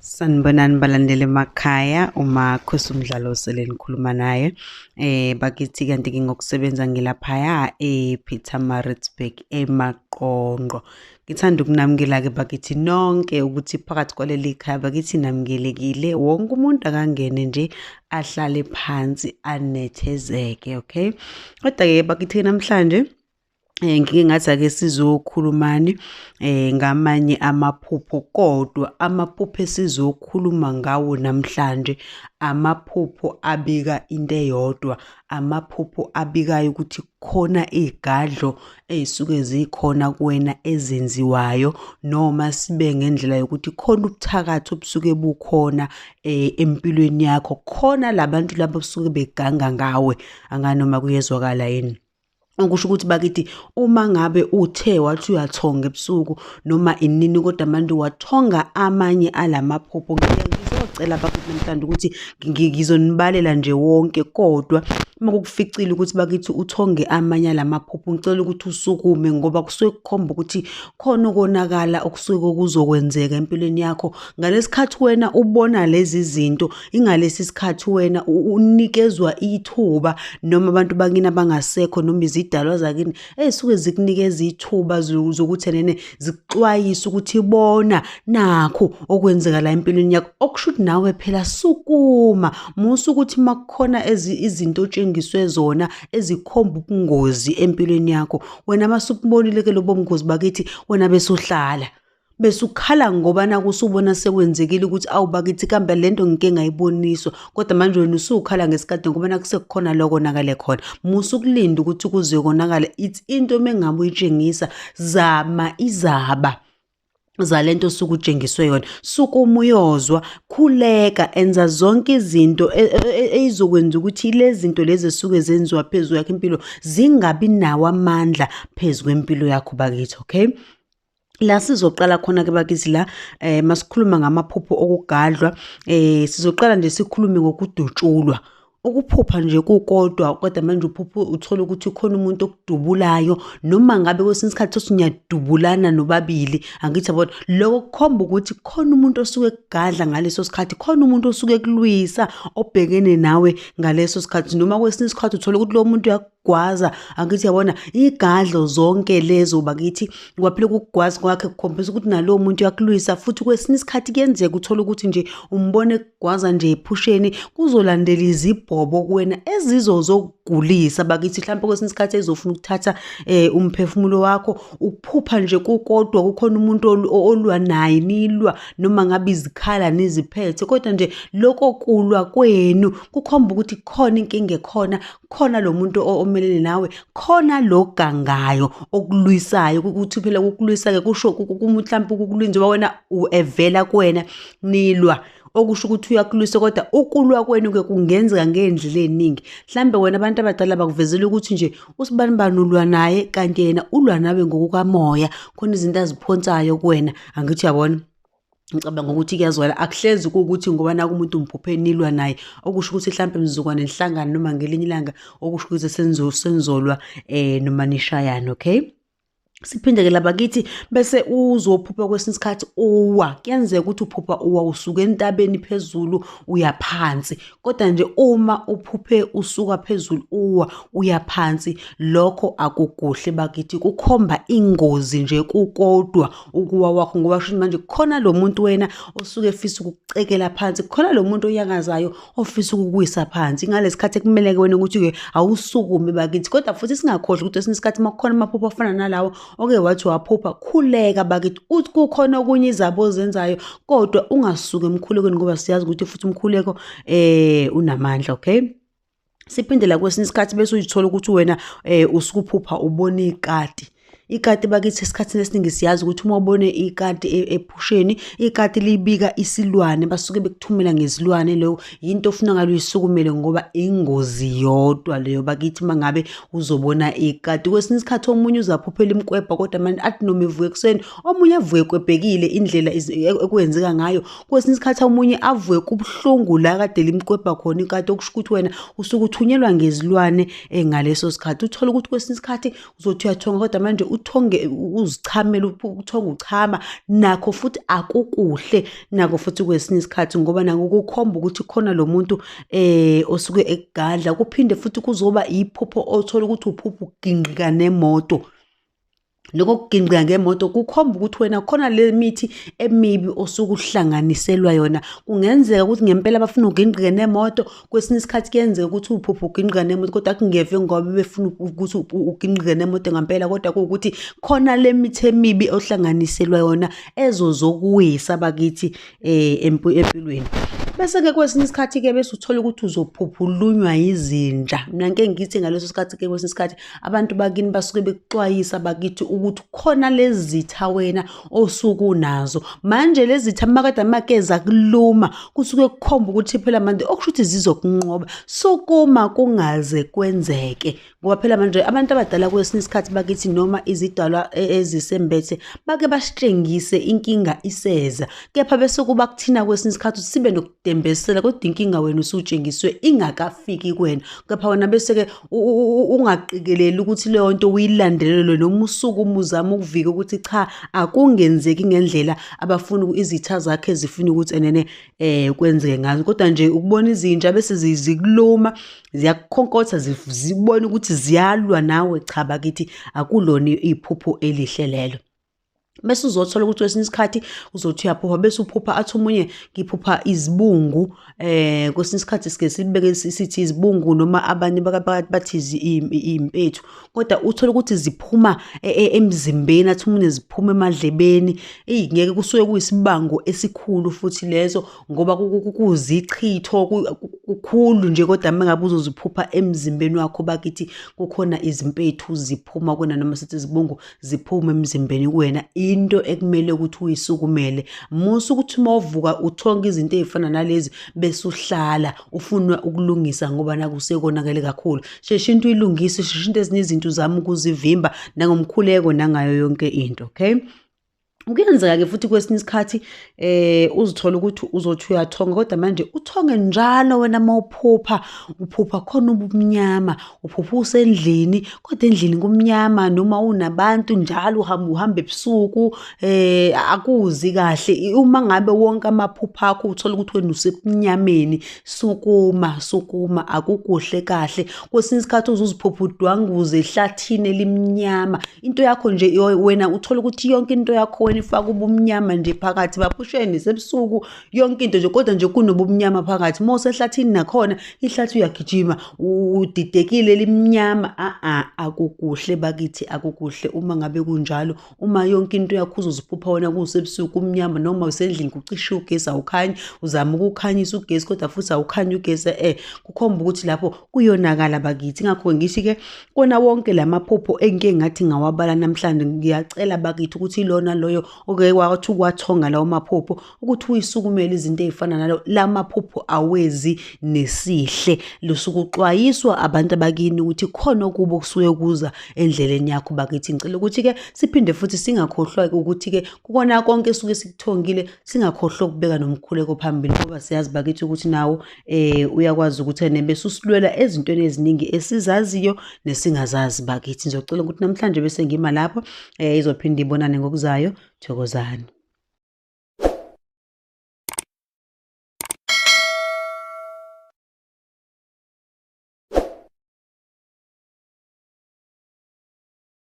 Sanibonani balandeli emakhaya, uMakhosi umdlalo osele nikhuluma naye. Bakithi kanti-ke ngokusebenza ngilaphaya ePietermaritzburg eMaqonqo. Ngithanda ukunamukela-ke bakithi nonke ukuthi phakathi kwaleli khaya bakithi namukelekile. Wonke umuntu akangene nje ahlale phansi anethezeke, okay? Kodwa-ke bakithi namhlanje ngike ngathi ake sizokhulumani ngamanye amaphupho, kodwa amaphupho esizokhuluma ngawo namhlanje amaphupho abika into eyodwa, amaphupho abikayo ukuthi khona iy'gadlo ey'suke zikhona kuwena ezenziwayo, noma sibe ngendlela yokuthi khona ubuthakathi obusuke bukhona empilweni yakho, khona labantu laba osuke beganga ngawe, anganoma kuyezwakala yini. Okusho ukuthi bakithi uma ngabe uthe wathi uyathonga ebusuku noma inini, kodwa manje wathonga amanye alamaphupho, ngizocela bakithi namhlanje ukuthi ngizonibalela nje wonke, kodwa uma kukuficile ukuthi bakithi uthonge amanye alamaphupho, ngicela ukuthi usukume, ngoba kusuke kukhomba ukuthi khona ukonakala okusuke kuzokwenzeka empilweni yakho ngalesikhathi wena ubona lezi zinto. Ingalesi sikhathi wena unikezwa ithuba, noma abantu bakini abangasekho noma izidalwa zakini ey'suke zikunikeza ithuba zokuthi nene zikuxwayise ukuthi bona nakhu okwenzeka la empilweni yakho, okusho ukuthi nawe phela sukuma, musa ukuthi uma kukhona izinto otshengiswe zona ezikhomba ubungozi empilweni yakho, wena masukubonile-ke lobo bungozi bakithi, wena bese uhlala bese ukhala ngoba naku usubona sekwenzekile ukuthi awu bakithi kambe lento ngike ngayiboniswa, kodwa manje wena usukhala ngesikhathi ngoba naku sekukhona la konakale khona. Musa ukulinda ukuthi kuze konakale, it's into mengabe uyitshengisa, zama izaba zalento osuke utshengiswe yona, sukuma uyozwa, khuleka, enza zonke izinto eyizokwenza ukuthi lezi zinto lezi esuke zenziwa phezu kwakho impilo zingabi nawo amandla phezu kwempilo yakho bakithi, okay? La sizoqala khona-ke bakithi la masikhuluma ngamaphupho okugadlwa, sizoqala nje sikhulume ngokudutshulwa. Ukuphupha nje kukodwa, kodwa manje uphupha uthola ukuthi khona umuntu okudubulayo, noma ngabe kwesinye isikhathi uthi niyadubulana nobabili, angithi yabona, lokho kukhomba ukuthi khona umuntu osuke ekugadla ngaleso sikhathi, khona umuntu osuke ekulwisa obhekene nawe ngaleso sikhathi, noma kwesinye isikhathi uthola ukuthi lo muntu uyakugwaza, angithi yabona, igadlo zonke lezo bakithi, kwaphela ukugwaza kwakhe kukhombisa ukuthi nalowo muntu uyakulwisa. Futhi kwesinye isikhathi kuyenzeka uthole ukuthi nje umbone ekugwaza nje ephusheni, kuzolandela izibhobo kuwena ezizozokugulisa bakithi, mhlawumbe kwesinye isikhathi ezofuna ukuthatha umphefumulo wakho. Ukuphupha nje kukodwa kukhona umuntu olwa naye, nilwa noma ngabe izikhala niziphethe, kodwa nje lokho kulwa kwenu kukhomba ukuthi khona inkinga ekhona, khona lo muntu omelene nawe, khona lo gangayo okulwisayo, ukuthi phela ukulwisa-ke kusho mhlawumbe ukukulwisa njengoba wena evela kuwena nilwa, okusho ukuthi uyakulwisa, kodwa ukulwa kwenu-ke kungenzeka ngey'ndlela ey'ningi. Mhlambe wena abantu abadala bakuvezela ukuthi nje usibanibani ulwa naye, kanti yena ulwa nawe ngokukamoya, khona izinto aziphonsayo kuwena, angithi uyabona. Ngicabanga ukuthi kuyazwakala, akuhlezi kuwukuthi ngoba naku umuntu umphuphe nilwa naye, okusho ukuthi mhlampe mzukwane nihlangane noma ngelinye ilanga, okusho ukuthi senizolwa noma nishayane, okay? Siphinde-ke la bakithi bese uzophupha kwesinye isikhathi uwa, kuyenzeka ukuthi uphupha uwa usuka entabeni phezulu uya phansi, kodwa nje uma uphuphe usuka phezulu uwa uya phansi, lokho akukuhle bakithi, kukhomba ingozi nje kukodwa ukuwa kwakho, ngoba shuthi manje khona lo muntu wena osuke efisa ukukucekela phansi, khona lo muntu oyakazayo ofisa ukukuwisa phansi ngalesi sikhathi ekumele-ke wena ukuthi-ke awusukume bakithi. Kodwa futhi singakhohlwa ukuthi esinye isikhathi uma kukhona amaphupho afana nalawo oke wathi waphupha, khuleka bakithi, uthi kukhona okunye izabo ozenzayo, kodwa ungasuki emkhulekweni, ngoba siyazi ukuthi futhi umkhuleko unamandla, okay? Siphinde la kwesinye isikhathi bese uyithola ukuthi wena usukuphupha ubona ikati. Ikati bakithi esikhathini esiningi siyazi ukuthi uma ubone ikati ephusheni, ikati libika isilwane, basuke bekuthumela ngezilwane, leyo yinto ofuna ngalo uyisukumele ngoba ingozi yodwa leyo bakithi uma ngabe uzobona ikati. Kwesinye isikhathi omunye uzaphuphela imkwebha, kodwa manje athi noma evuka ekuseni, omunye avuke ekwebhekile indlela ekwenzeka ngayo. Kwesinye isikhathi omunye avuke kubuhlungu la kade limkwebha khona ikati, okusho ukuthi wena usuke uthunyelwa ngezilwane ngaleso sikhathi. Uthole ukuthi kwesinye isikhathi uzothi uyathonga, kodwa manje uthonge uzichamele, uthonge uchama, nakho futhi akukuhle, nako futhi kwesinye isikhathi, ngoba nako kukhomba ukuthi khona lo muntu osuke ekugadla. Kuphinde futhi kuzoba iphupho othola ukuthi uphupha ukugingqika nemoto. Lokho kugingqika ngemoto kukhomba ukuthi wena khona le mithi emibi osuke uhlanganiselwa yona. Kungenzeka ukuthi ngempela bafuna ugingqike nemoto, kwesinye isikhathi kuyenzeka ukuthi uphuphe ugingqika nemoto, kodwa kungeve ngoba befuna ukuthi ugingqike nemoto ngempela, kodwa kuwukuthi khona le mithi emibi ohlanganiselwa yona ezozokuwisa bakithi empilweni. Bese-ke kwesinye isikhathi-ke bese uthola ukuthi uzophupha ulunywa yizinja. Mina ngike ngithi ngaleso sikhathi-ke kwesinye isikhathi abantu bakini basuke bekuxwayisa bakithi ukuthi khona lezi zitha wena osuke unazo. Manje lezi zitha makade make zakuluma, kusuke kukhomba ukuthi phela manje okusho ukuthi zizokunqoba. Sukuma kungaze kwenzeke. Ngoba phela manje abantu abadala kwesinye isikhathi bakithi noma izidalwa ezisembethe bake basitshengise inkinga iseza. Kepha bese kuba kuthina kwesinye isikhathi sibe nokudembesela, kodwa inkinga wena usutshengiswe ingakafiki kuwena. Kepha wena bese-ke ungaqikeleli ukuthi leyo nto uyilandelele, noma usukume uzame ukuvika ukuthi cha, akungenzeki ngendlela abafuna izitha zakhe zifuna ukuthi enene kwenzeke ngazo. Kodwa nje ukubona izinja bese zikuluma, ziyakukhonkotha, zibona ukuthi ziyalwa nawe, cha bakithi akulona iphupho elihle lelo. Bese uzothola ukuthi kwesinye isikhathi uzothi uyaphupha, bese uphupha athi omunye ngiphupha izibungu, kwesinye isikhathi sike sibeke sithi izibungu noma abanye bathi impethu, kodwa uthole ukuthi ziphuma emzimbeni, athi omunye ziphuma emadlebeni. Eyi, ngeke, kusuke kuyisibango esikhulu futhi leso, ngoba kuzichitho kukhulu nje. Kodwa uma ngabe uzoziphupha emzimbeni wakho bakithi, kukhona izimpethu ziphuma kuwena, noma sithi izibungu ziphuma emzimbeni kuwena, into ekumele ukuthi uyisukumele. Musa ukuthi uma uvuka uthonke izinto ey'fana nalezi bese uhlala ufuna ukulungisa, ngoba naku sekonakele kakhulu. Shesha into uyilungise, shesha into ezinye izinto uzame ukuzivimba nangomkhuleko nangayo yonke into, okay? Kuyenzeka-ke futhi kwesinye isikhathi uzithole ukuthi uzothi uyathonga, kodwa manje uthonge njalo wena uma uphupha, uphupha khona ubumnyama, uphupha usendlini, kodwa endlini kumnyama, noma unabantu njalo uhamba ebusuku, akuzi kahle. Uma ngabe wonke amaphupho akho uthola ukuthi wena usemnyameni, sukuma, sukuma, akukuhle kahle. Kwesinye isikhathi uze uziphuphe udwanguze ehlathini elimnyama, into yakho nje wena uthola ukuthi yonke into yakho wena ifaka ubumnyama nje phakathi, baphusheni sebusuku yonke into nje, kodwa nje kunobumnyama phakathi. Uma usehlathini nakhona ihlathi uyagijima udidekile limnyama. Akukuhle bakithi, akukuhle uma ngabe kunjalo. Uma yonke into yakho uzoziphupha wena kusebusuku kumnyama, noma usendlini kucishe ugesi awukhanyi, uzama ukukhanyisa ugesi kodwa futhi awukhanyi ugesi, kukhomba ukuthi lapho kuyonakala bakithi. Ingakho ngithi-ke kona wonke lamaphupho engike ngathi ngawabala namhlanje, ngiyacela bakithi ukuthi ilona loyo oke wathi ukwathonga lawo maphupho ukuthi uyisukumele izinto ey'fana nalo. La maphupho awezi nesihle, lusuke uxwayiswa abantu abakini ukuthi khona okubo kusuke kuza endleleni yakho bakithi. Ngicela ukuthi-ke siphinde futhi singakhohlwa ukuthi-ke kukona konke esuke sikuthongile, singakhohlwa ukubeka nomkhuleko phambili, ngoba siyazi bakithi ukuthi nawo uyakwazi ukuthi bese usilwela ezintweni eziningi esizaziyo nesingazazi bakithi. Ngizocela ukuthi namhlanje bese ngima lapho, izophinde ibonane ngokuzayo. Thokozani.